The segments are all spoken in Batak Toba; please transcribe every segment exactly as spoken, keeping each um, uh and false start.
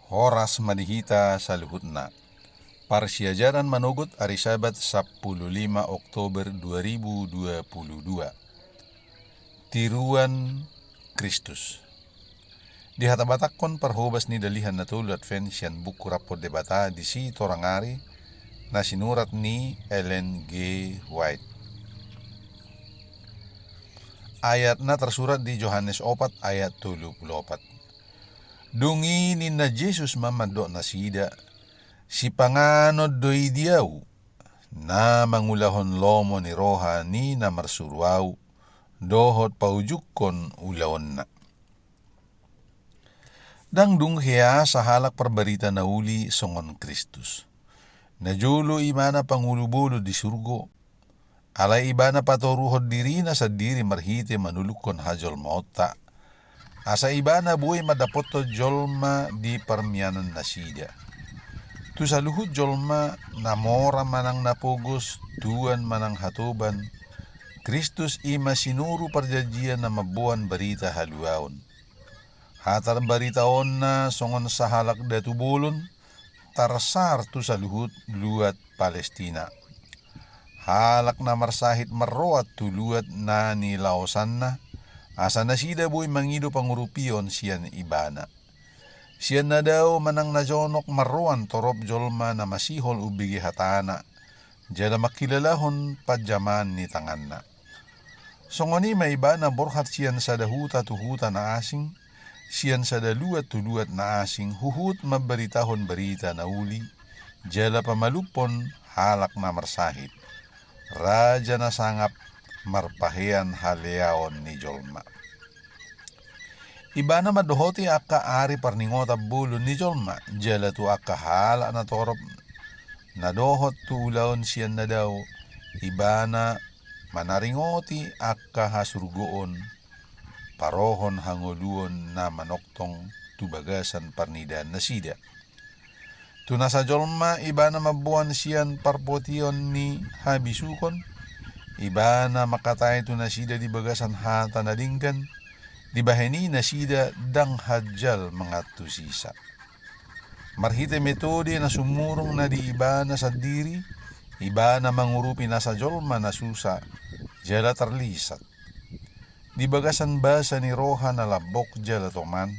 Horas ma di hita saluhutna. Parsiajaran manogot ari Sabat sampulu lima Oktober dua ribu dua puluh dua. Tiruan Kristus. Dihatabatakhon parhobas ni Dalihan Na Tolu Advent sian buku Rap dohot Debata di Sitorang Ari, na sinurat ni Ellen G. White. Ayatna tarsurat di Johannes opat ayat tolu pulu opat. Dung i ninna Jesus ma mandok nasida: Sipanganon do i di Ahu, na mangulahon lomo ni roha ni na marsuru Ahu, dohot paujunghon ulaonna. Ndang dung hea sahalak parbarita na uli songon Kristus. Najolo ibana pangulu bolon di surgo, alai ibana patoruhon dirina sandiri marhite manulukhon hajolmaonta, asa ibana boi mandapothon jolma di parmianan nasida. Tu saluhut jolma, na mora manang na pogos, tuan manang hatoban, Kristus i ma sinuru parjanjian na mamboan barita haluaon. Hatarbaritaonna songon sahalak datu bolon, tarsaar tu saluhut luat Palestina. Halak na marsahit marroan tu luat na nilaosanna, asa nasida boi mangido pangurupion sian ibana. Sian na dao manang na jonok marroan torop jolma na masihol umbege hatana, jala mangkilalahon panjamaan ni tanganna. Songon i ma ibana borhat sian sada huta tu huta na asing, sian sada luat tu luat na asing, huhut mambaritahon barita na uli, jala pamalumhon halak na marsahit, raja na sangap marpahean haleaon ni jolma. Ibana mandohoti angka ari parningotan bolon ni jolma, jala tu angka halak na torop na dohot tu ulaon sian na dao, ibana manaringoti angka hasurgoon, parohon hangoluon na manongtong tu bagasan parnidaan nasida. Tu nasa jolma ibana mamboan sian parpotion ni habisukon, ibana mangkatai tu nasida di bagasan hata na denggan, dibahen i nasida ndang hanjal mangantusisa. Marhite metode na sumurung na di ibana sandiri, ibana mangurupi nasa jolma na susa, jala tarlisat. Di bagasan basa ni roha na lambok jala toman,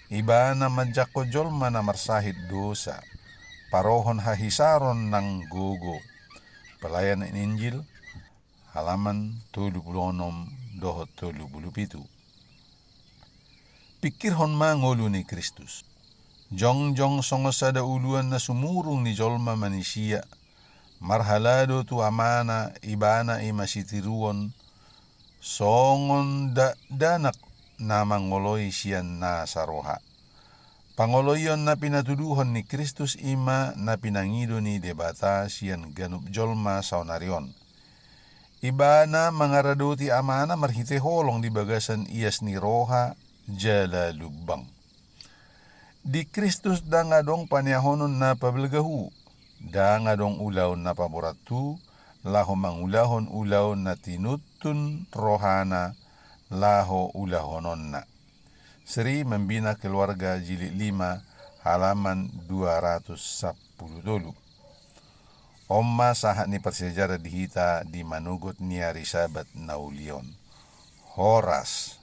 ibana manjangkon jolma na marsahit dosa, parohon hahisaron nang gogo. Pelayanan Injil, halaman tolu pulu onom dohot tolu pulu pitu. Pingkirhon ma ngolu ni Kristus. Jongjong songon sada uluan na sumurung ni jolma manisia, marhalado tu Amana, ibana i ma sitiruon, songon dakdanak na mangoloi sian nasa roha. Pangoloion na pinatuduhon ni Kristus i ma na pinangido ni Debata sian ganup jolma saonari on. Ibana mangaradoti Amana marhite holong di bagasan ias ni roha jala lumbang. Di Kristus ndang adong paneahonon na pabalgahu, ndang adong ulaon na paborathu, laho mangulahon ulaon na tinuntun rohana laho ulahononna. Seri Membina Keluarga jilid lima, halaman dua ratus sampulu tolu. On ma sahat ni parsiajaran di hita di manogot ni ari Sabat na uli on. Horas.